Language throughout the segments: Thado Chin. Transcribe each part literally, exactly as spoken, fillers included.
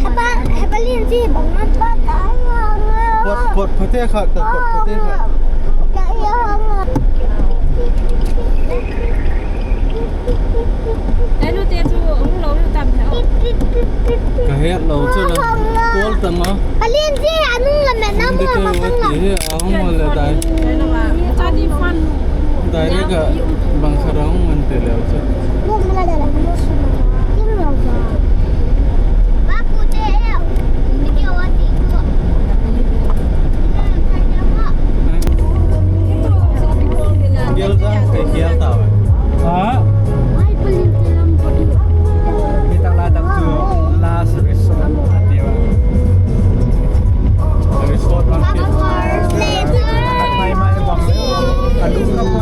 Haba, haba lin ji bang man pa ta. Kot, kot phate khat ta, kot phate khat. Enu te chu hung lo tam he. Ka het lo chu la. Kol ta ma. Palin ji anung la me na mo ma sang la. Ye, ahung le dai. Direct a bang kharang man te leo chu. Gel jang, kei gel tau. Ha? Hitak la dak chu last resort ati uva. Resort lang ti. Mai mai bang. Adu ka mo.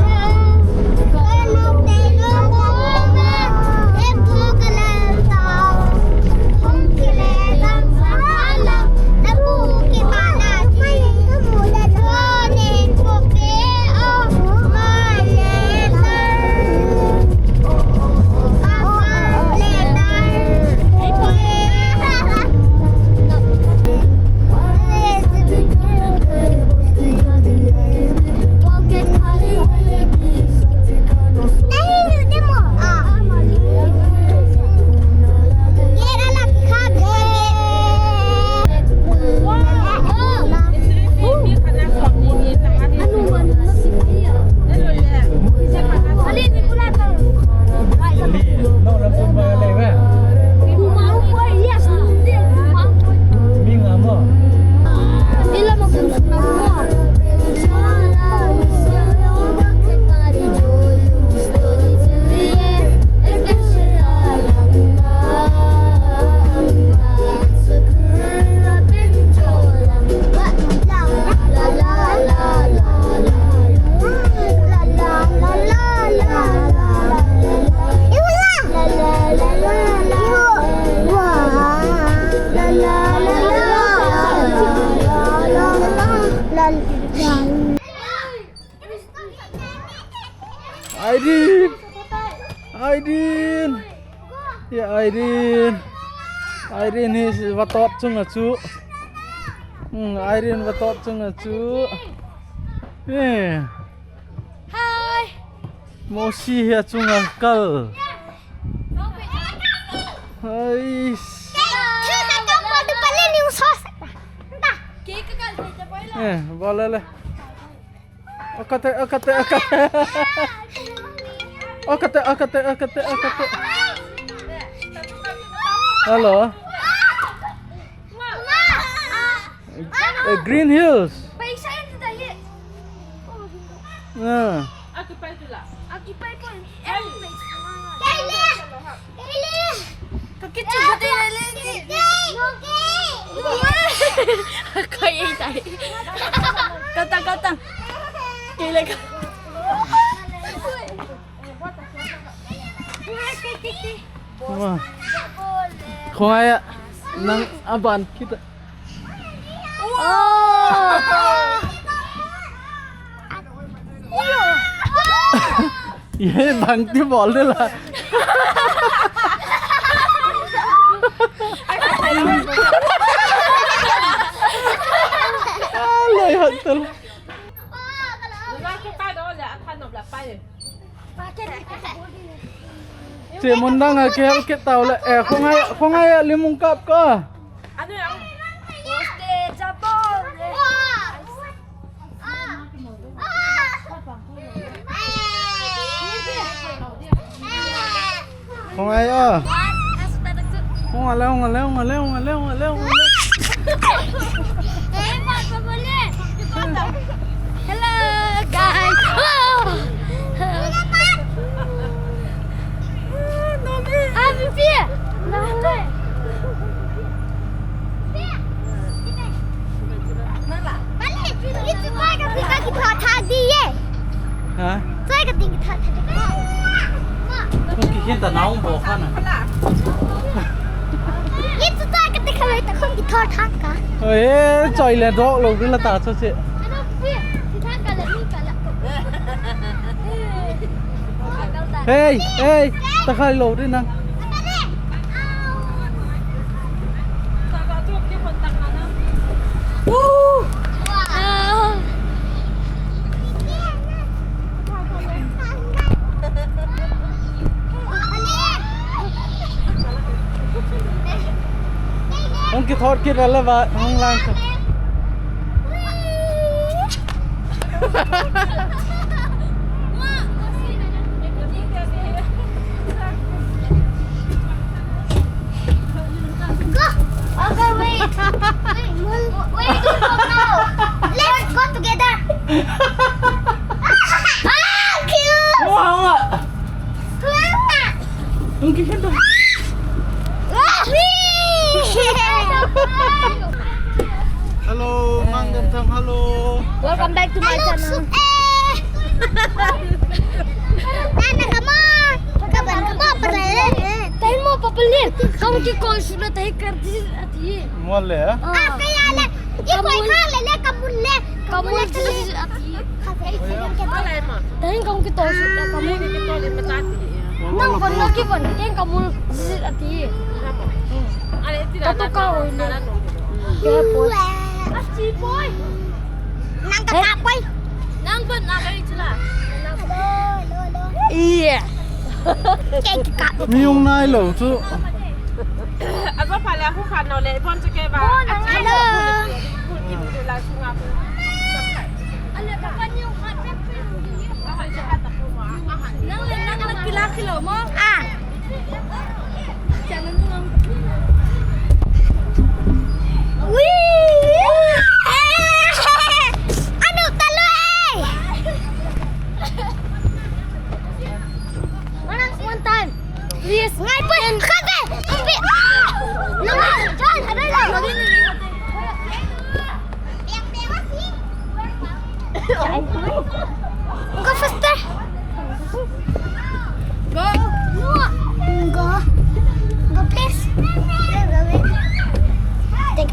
Irene! Irene! Ya, Irene. Irene hi vatot chunga chu. Hmm, Irene vatot chunga chu. Eh. Hi. Mosi hi chunga kal. Hi. Eh, balale. Akate, akate, akate. Akate, akate, akate, akate. Hello. Eh, Green Hills. Ah. Ka kichu ka te le le. Koi ei tai. Kata, kata. Kei le ka. Wah. Khongai a, nang aban kita. Ye bang ti bol de la. Aloi hot tul. Che mun dang a kihel kit tau le, eh, khongai, khongai a lim hung kap ka. Khongai a. Khongai le, khongai le, khongai le, khongai le, khongai le, khongai le. Hello, guys. Oh. Ah, Vivi. Ha? Kung kikhin ta naung bo kha na. Oi, choi le dok lo la ta cho che. Hey, hey, ta khai lo de nang. Hung kithot kit le va, hung lang kit. Go. Okay, wait. Wait, where, where do you go now? Let's go together. Ah, cute. Wow. Wow. Ang ganda. Ah! Hello, Mang Gam Thang, hello. Welcome back to my channel. Hello, Sup, eh. Nana, come on. Come on, come on, papa. Tahin mo, papa le. Kamu ki call suna tahin kar di ati. Mo le, ha? Ah, kaya le. Ye koi kha le le, kamu le. Kamu le, kamu le ati. Tahin kamu ki call suna, kamu. Nang kon na ki kon, tahin kamu ati. Katoka oi le. Kaya po. Achi boy. Nang kaka boy. Nang kon na kari chula. Iya. Kaya kika. Mi hung nai lou chu. Ago pha le, hu kha no le, bon chu ke ba. Hello. Nang le, nang le kila kilo mo. Ah. Ui. Anu talo eh. One time. Please. Ngai pun. Khape. Khape. Ah. Nang, John, ada lah. Go faster. Go. Go. Go, please. Take.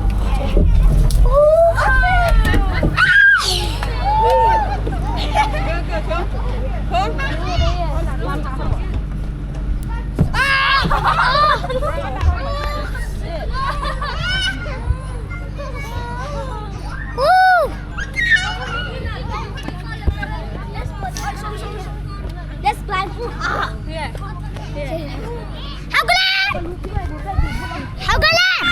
Ooh. Ooh. Let's climb. Ah. Haugalan! Haugalan!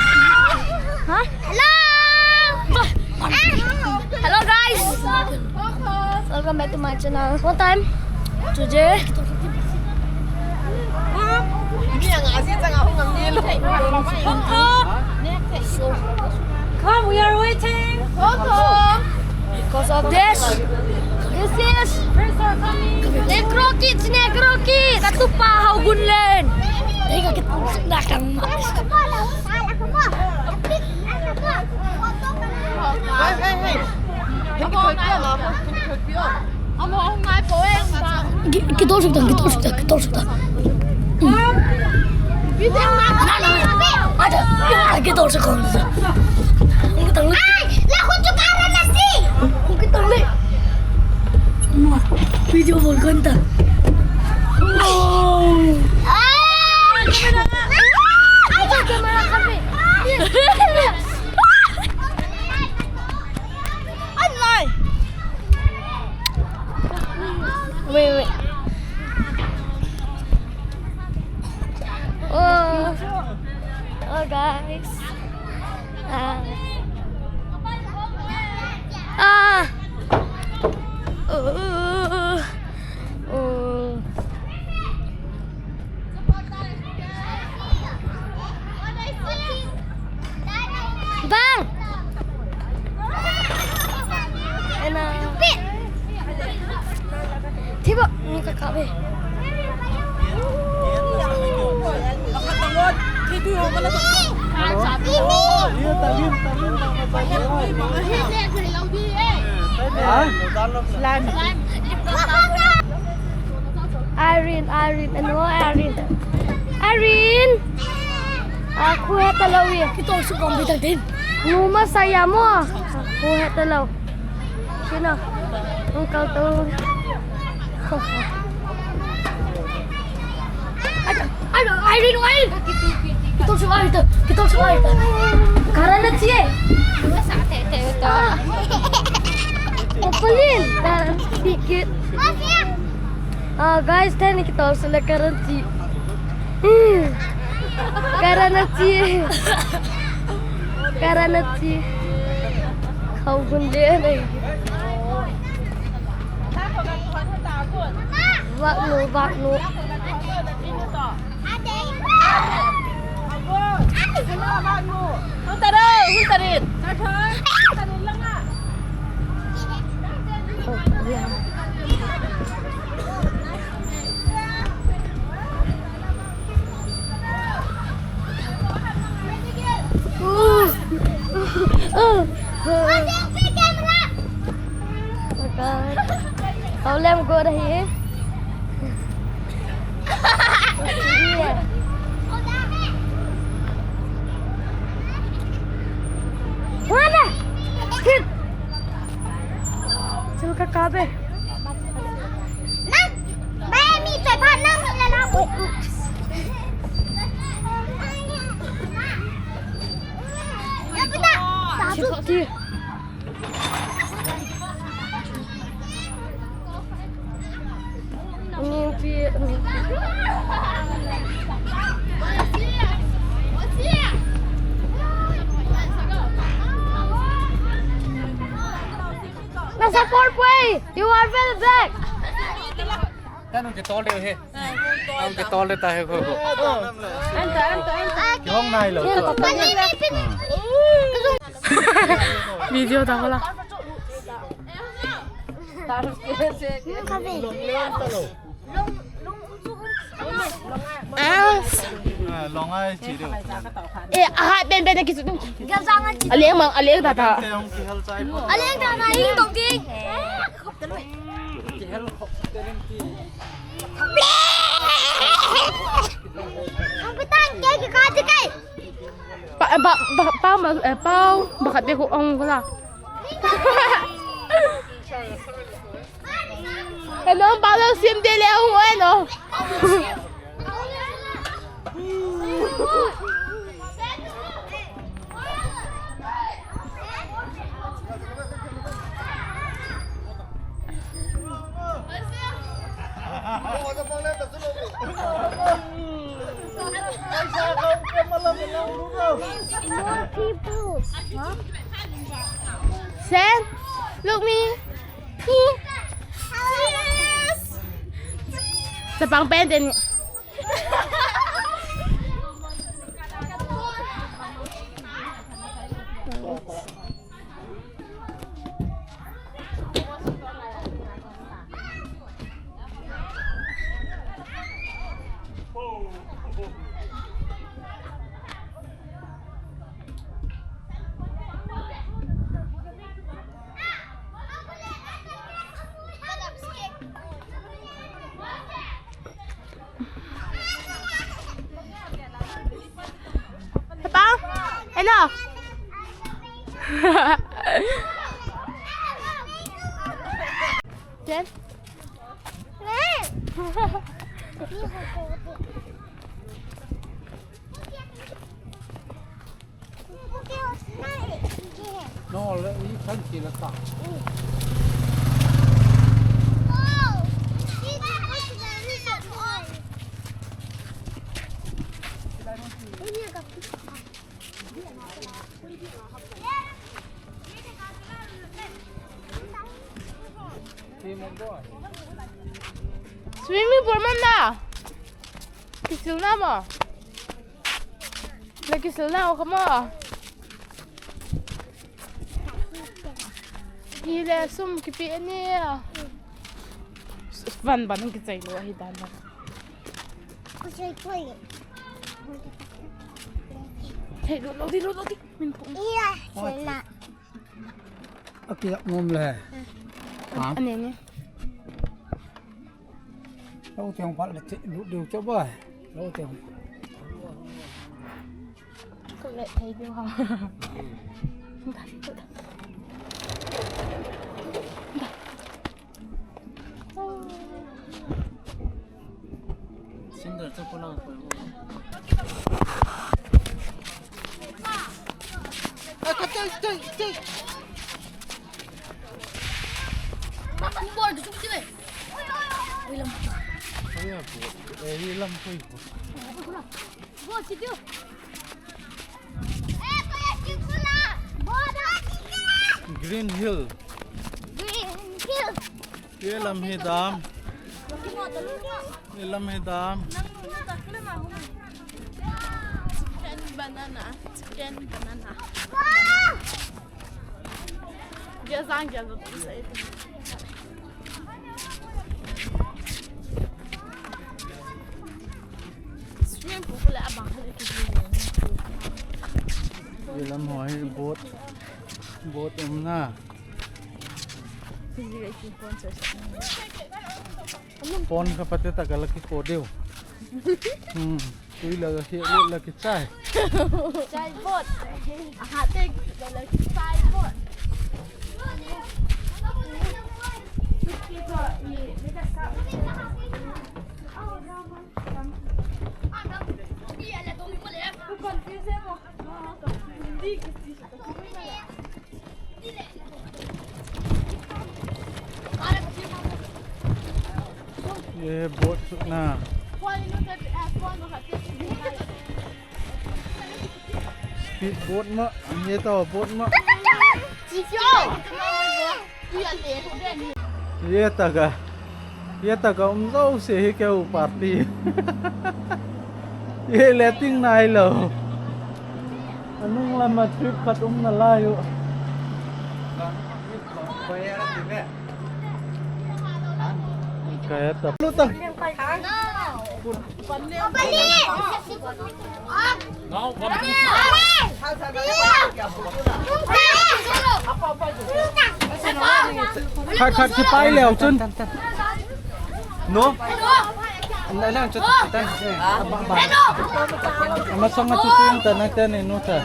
Huh? Hello! Ah! Hello, guys! Welcome back to my channel. What time? Today? Come, we are waiting. Because of this, this is Negro Kids, Negro Kids. Katupa Haugunlen. Teka, kita nak. Hey, hey, hey. Ki-, kitol suk ta, kitol suk ta, kitol suk ta. Ada, kitol suk ta. Kitol suk ta. Video volkan ta. Oh. Ay, camera kami. Anlay. Wait, wait. Oh. Oh, guys. Ah. Ah. Oh. Oh. Bang! Ena. Thiba, ni ka ka be. Ha? Irene, Irene, ano, Irene. Irene! Ah, khu heta lou e. Kitol suk kong bita din. Nu masa ya mo. Khu heta lou. Sino? Ang kauto. Ano, ano, Irene, Irene! Kitol suk, Irene, kitol suk, Irene. Karana chiye. Ah. Opalin. Ah, dikit. Ah, guys, tani kitol suk le Karan chi. Hmm. Karan chi. Karanachi. Khau gun le nei. Vak nu, vak nu. Hung tare, hung tare. Kau lem go rahi hai. Mana? Hit. Chil ka ka be. Nang, be mi te pha nang mi la na. Ya puta. Chil ka ti. Ni pi, ni pi. Nasa four play. You are well back. Tanu ke tol de he. Ang ke tol de ta he ko. Anta, anta, anta. Kihong nai lo. Video ta ko la. As. Ah, long ai chi do. Eh, ah, ben, ben, kisu. Aleng mang, aleng ta ta. Aleng ta ta, ling tong ting. Ang pitang ke ke ka ti kai. Pa, pa, pa, pa, ma, eh, pau, bakit di ko ang wala? Ano ang pala sim dili ang ano? More people. Huh? Sen, look me. Me. Yes. Sa pang pen din. Papa, hello. Jen. No, le, i khan ki la ta. Swimming pool man na. Kisil na mo. Na kisil na o kamo. Hi le sum kipe ni. Van van kichai lo hi dan. Kuchai koi. Hey, lo, lo di, lo, lo di. Min pung. Iya, sila. Aki yak mom le. Ha? Ani ni. Lo tiang pal le ti, lo diu cho ba. Lo tiang. Ko le thei diu ha. Sundar, chapal lang ko. Ah, ka, tay, tay, tay. Naku, bol, gusto ko sila eh. Uy, lam. Ay, ako. Eh, ilam ko yun. Bol, si Dio. Eh, kuya, si Kuya. Green Hill. Green Hill. Ye lam hi dam. Ye lam hi dam. Chicken banana. Chicken banana. Gazang gazang. Swimming pool le abang le ki. Ye lam ho hi boat, boat umna. Pon ka pate ta ka la kiko diu. Hmm. Tui la ka khi la ki chai. Chai boat. Aha, te la ki chai boat. Ye boat sukna. Speed boat ma, ye to boat ma. Ye taka, ye taka um jouse hi keu party. Ye le ting nai lou. Anung lama trip khat umna lai u. Kaya ta. Lu ta. Khat khat kipai leu chun. No. Amasang a chu ting ta na te ni nu ta.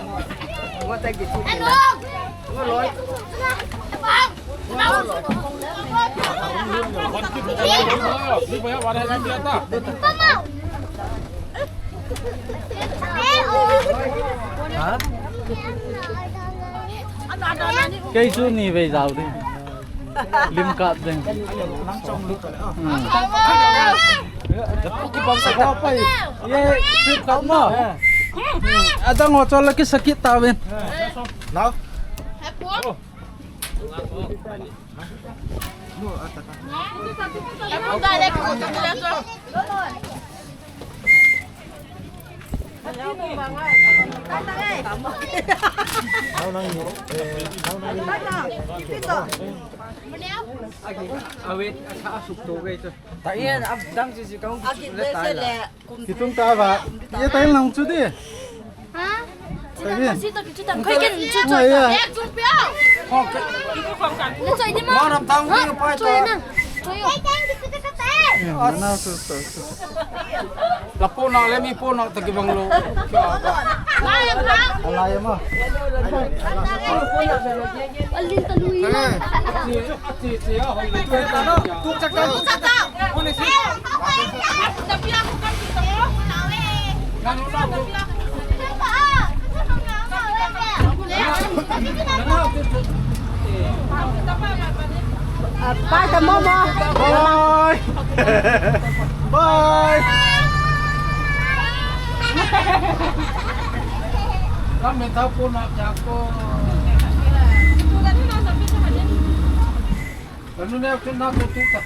Kei chu ni vei jao ding. Lim kap ding. Hmm. Ye, lim kap mo. Adang ho chol la kisakit ta ven. Nau. Kitung ta ba. Ye tai lang chu di. Ha? Koi ken chu choi ta. Choi di ma. Choi na. Choi yo. Mana su su su. La pona le mi pona ta kibang lou. Ala ye ma. Alin ta lui ma. Bye, ta mama. Bye. Bye. Kami tahu pun nak jago. Anu ne pun nak tutup tak.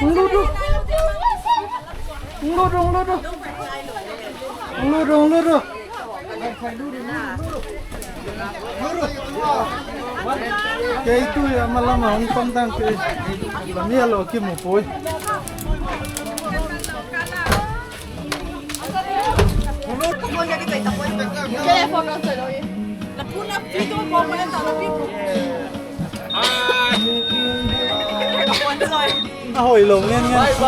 Hung lut u. Hung lut u, hung lut u. Hung lut u, hung lut u. Kei tu ya malam a hung pang dang kei. Lamia lo kimu poi. A hoi lo ngen ngen si.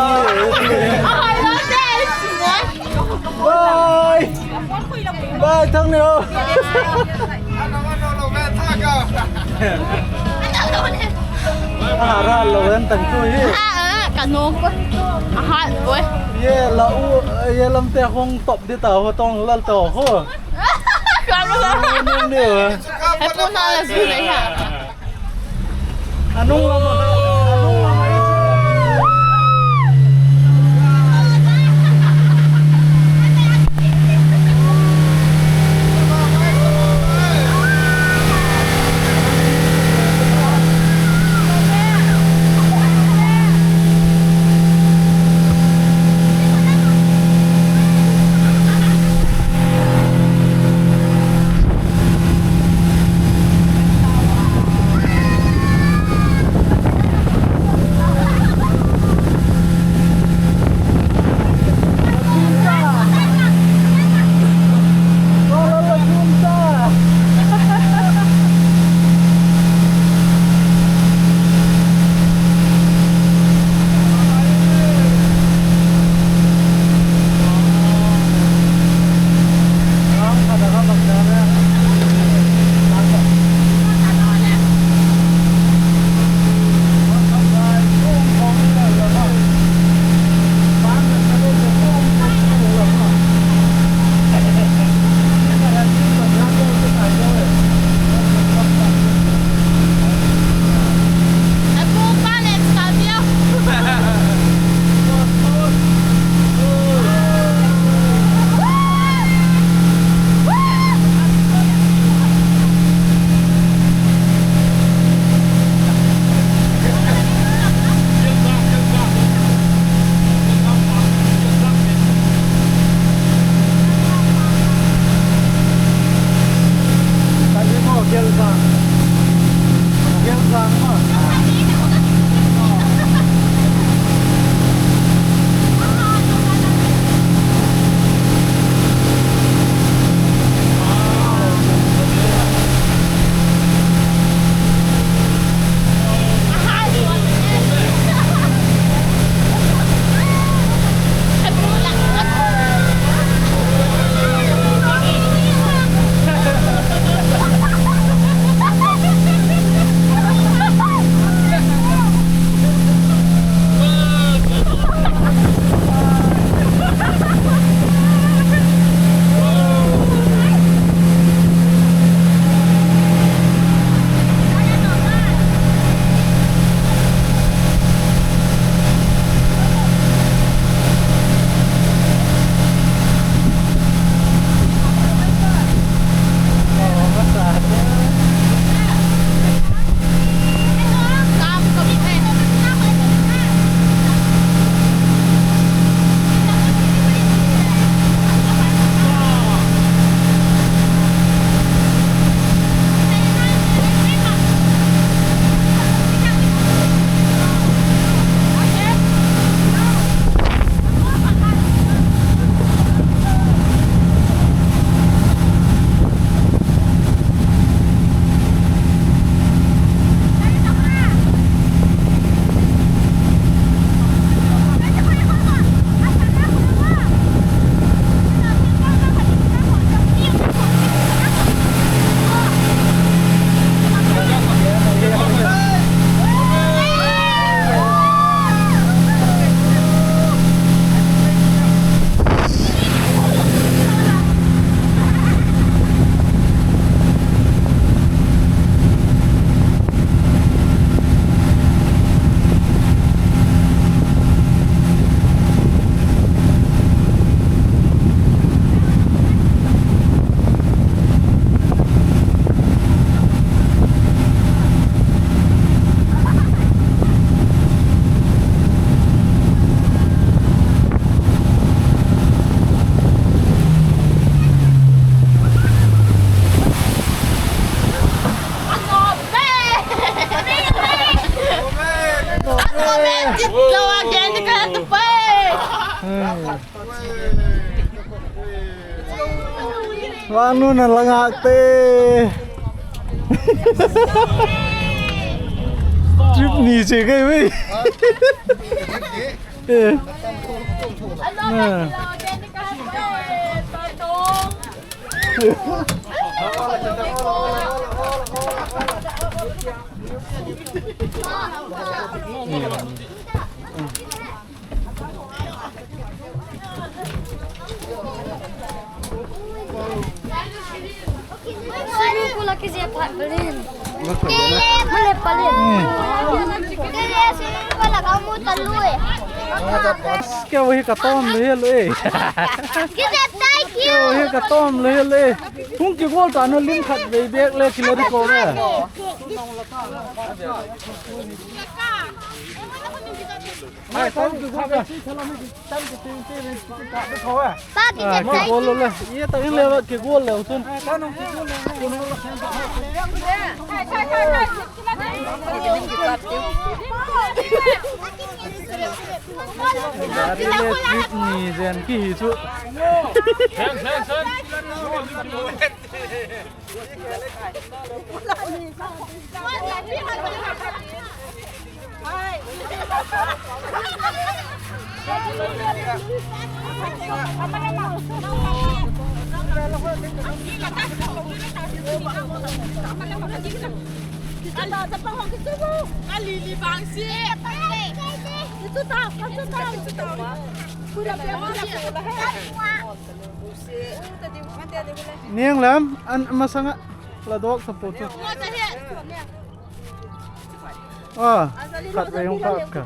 A hoi lo te, si mo. Bye. Bye, Thang Neo. A ra lo en tang tu hi. A, a, ka no ko. A ha, oi. Ye la u, ye lam te hong top di ta ho tong lal to ho. Ka lo. Neng neng ni. He pu na la zu le ha. Anung lama, anung lama. Lawa gen ka tu pai. Vanu na langa te. Trip ni che kai wei. Eh. Na. Swimming pool a kijep phat balin. Male palin. Kei hi ka tom le hi lo e. Kei hi ka tom le hi lo e. Hung kigol ta na lim khat vei bek le kila di ko le. Ai, tom kigol ka. Pa, kigol le. Ye ta in le kigol le usun. Ni jen ki hi chu. Niang lam, an masanga la dok sa po chu. Ah, khat vei hung kap ka.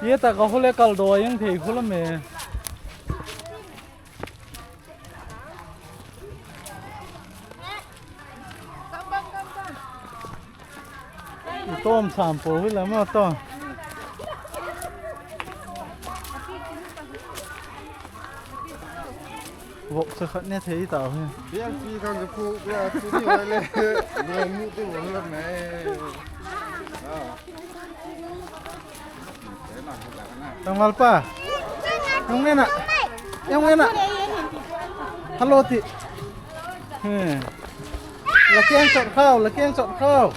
Ye ta ka hole kal do yang thei khula me. Tom sam po hi lama to. Vok sa khat ne thei ta hi. Biang chi kan khu ya khu ni le. Ni mu te wo la me. Ah. Tangvalpa. Yang mana? Yang mana? Hello ti. He. La kiang chot khao, la kiang chot khao.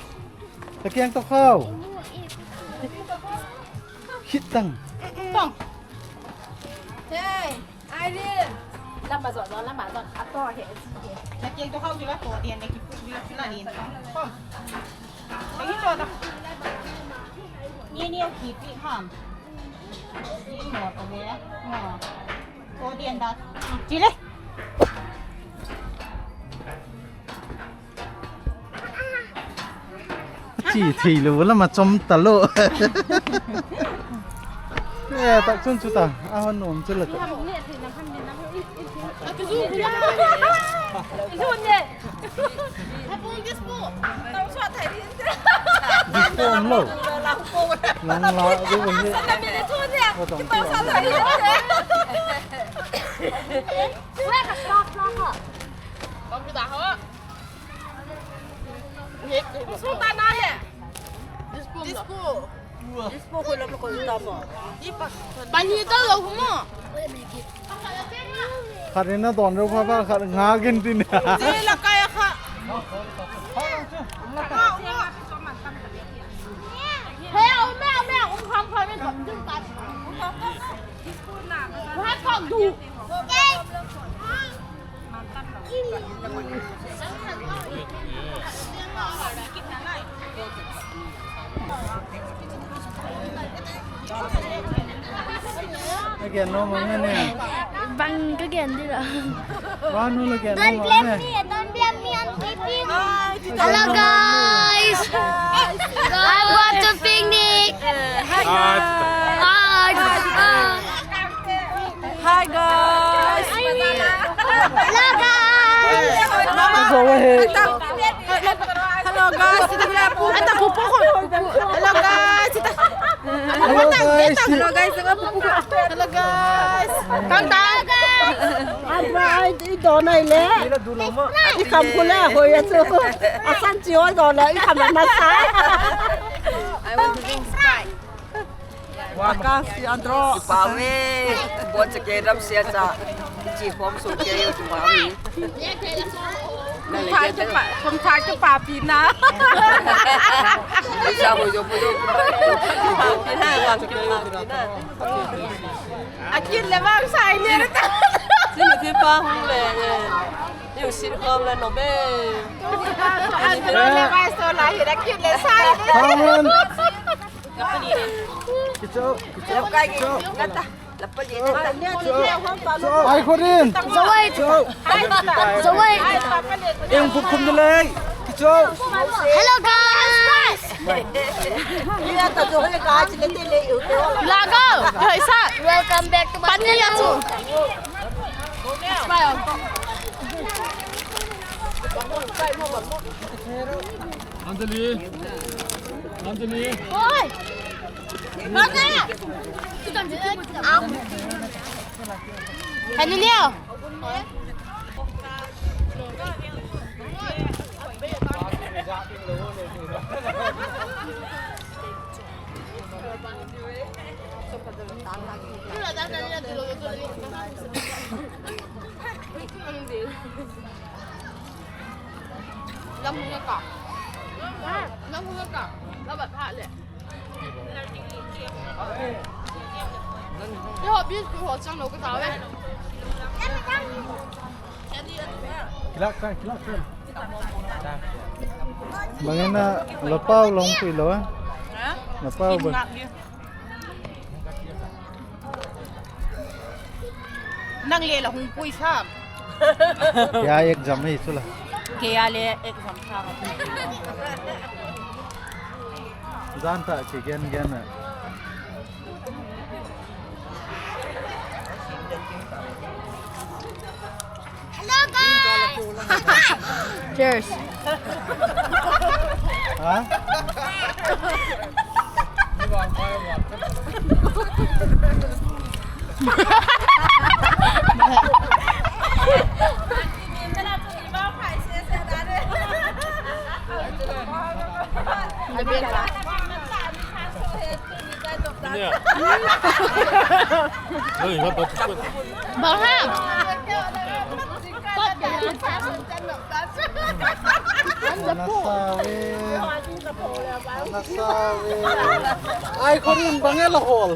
La kiang to khao. Khit tang. Tong. Hey. Ai ri. Lama zot, lama zot. Ato he. Na keng to khao jula to dia na ki pu jula jula ni. Kom. Ni to da. Ni ni ki pi ham. Ni mo to le. Mo. To dia da. Chile. Chi thei lo la ma chom ta lo. Eh, tak chun chu ta. A hon nom chu la ta. Dispo om lo. Lang la, di bo ni. Ko tong. Dispo. Dispo ko lam ko ta mo. Pani ta lo mo. Khat in na don rau pha pha khat nga gin tin. Je la kai kha. He, o me, o me, um kham kham me dom jing ka. Wa ka du. Again, no, no, no, no. Bang ka gen di la. Wa nu la gen. Don't blame me, don't blame me, I'm sleeping. Hello, guys. I'm going to picnic. Hi. Hi. Hi, guys. Hello, guys. Go ahead. Hello, guys. Hello, guys. Hello, guys. Hello, guys. Hello, guys. Kang ta. Ai, ai, i don ai le. I kham khu le, hoi a chu. A san chi hoi don le, i kham na sa. I want to drink Sprite. Taka si Andro. Kipa ve. Bon cha ke ram sia cha. Chi khom so ke yo kipa ve. Kum thar kipa, kum thar kipa pi na. Sa ho jo ho jo. Kipa pi na, ram kipa pi na. A kit le vang sai le ta. Sinu kipa hung le. Yu sin khom le no be. Andro le vai so la hi ra kit le sai le. Kicho, kicho, kicho. Ai, Khorin. Zawai. Zawai. Eng buk khum de lei. Kicho. Hello, guys. Lago. Hoisa. Welcome back to my channel. Smile. Anjali. Anjali. Oi. Mama. Anjali. Lam hung ka. Lam hung ka. Lam bat pha le. Te ho bis ku ho chang lo ka ta ve. Kilak kan, kilak kan. Bang ina lapau long pui lo, eh? Ha? Lapau ba. Nang le la hung pui sam. Ya exam hi chu la. Ke ya le exam sam. Jan ta ki gen gen na. Hello, guys. Cheers. Ha? Bang ha? Nasa ve. Nasa ve. Ai, Khorin, bang e la hol.